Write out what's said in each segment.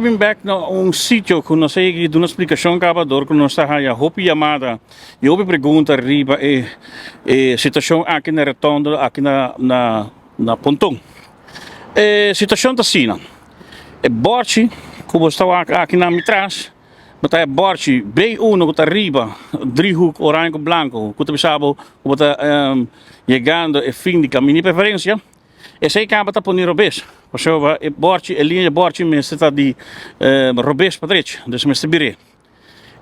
Bin bek na un sitio ku nos a yega di duna splikashon kaba dor ku nos ta haya hopi yamada i hopi pregunta riba e e situashon aki na retondo aki na na na Ponton. E situashon ta asina, e bòrchi ku bo sta wak aki na mi tras bo ta e bòrchi B uno ku ta riba driehoek oranje ku blanko ku ta bisa bo ku bo ta yegando e fin di kaminda di preferensia. Esei kaba ta pone robes, pasobra e borchi, e liña di borchi mester ta di robes pa drechi, dus mester bir'é.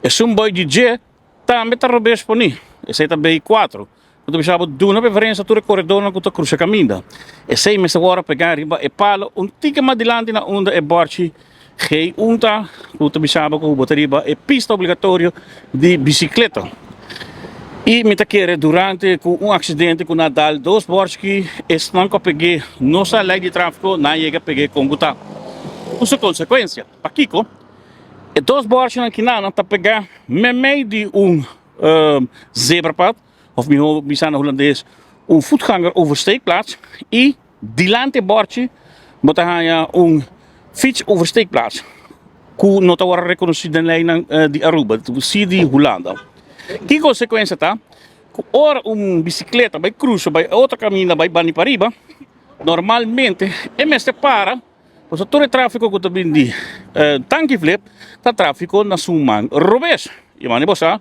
Esun boi di dje tambe ta robes poni, esei ta bei kuatro. Ku ta bisa bo duna preferensia tur e koredornan ku ta krusa kaminda. Esei mester wòrdu pegá riba e palo un tiki mas dilanti na unda e borchi G un ta ku ta bisa bo ku bo ta riba e pista obligatorio di bisikleta. I mi ta kere durante ku un aksidente ku nan a dal dos bòrchi esnan ku a peg'é no sa lei di tráfiko nan a yega peg'é kon ku ta ku su konsekuensia. Pakiko? E dos bòrchinan kinan ta pegá meimei di un zebrapad òf mihó bisa na hulandes un voetgangeroversteekplaats i Dilanti e bòrchi bo ta haña un fiets oversteekplaats ku no ta wòrdu rekonosí den leinan di Aruba, si di Hulanda. Ki konsekuensia ta? Ku ora un bisikleta bai krusa bai otro kaminda bai bani pariba, normalmente e mester para pasobra tur e tráfiko ku ta bin di Tanki Flip ta tráfiko na su man robes. I mane bo sa,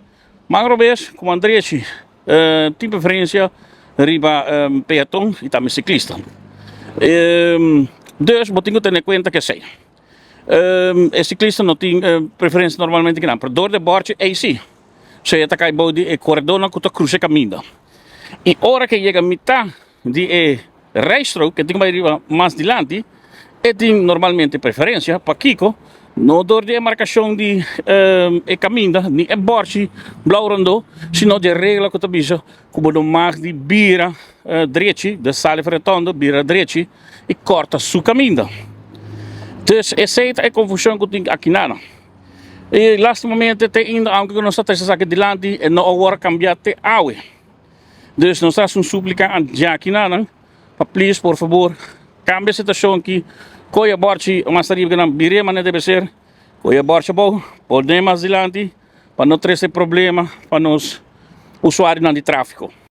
man robes ku man drechi. Tin preferencia riba peaton y tambe ciclista. Dus bo tin cu tene cuenta cu esey. E ciclista no tin preferencia normalmente kinan, pero door di e borchi ey si. So e ta cay bou di e coredornan cu ta crusa e caminda. Y ora cu e yega mitad di e rijstrook, e tin cu bay riba mas dilanti, e tin normalmente preferencia. Pakico? No door di e marcacion di e caminda, ni e borchi blauw rondó, sino di e regla cu ta bisa cu bo no mag di bira drechi, de sali for retondo, bira drechi y corta su caminda. Dus esey ta e confusion cu tin aki nan. Y lastimamente te ainda, aunke cu nos ta trece esaki dilanti, e no a worde cambia te awe. Dus nos ta haci un suplica a djaki nan pa please por fabor cambia e situacion aki, coge e borchi mas ariba cu nan bira e manera debe ser, coge e borchi abou, pone mas dilanti pa no trece problema pa nos usuarionan di trafico.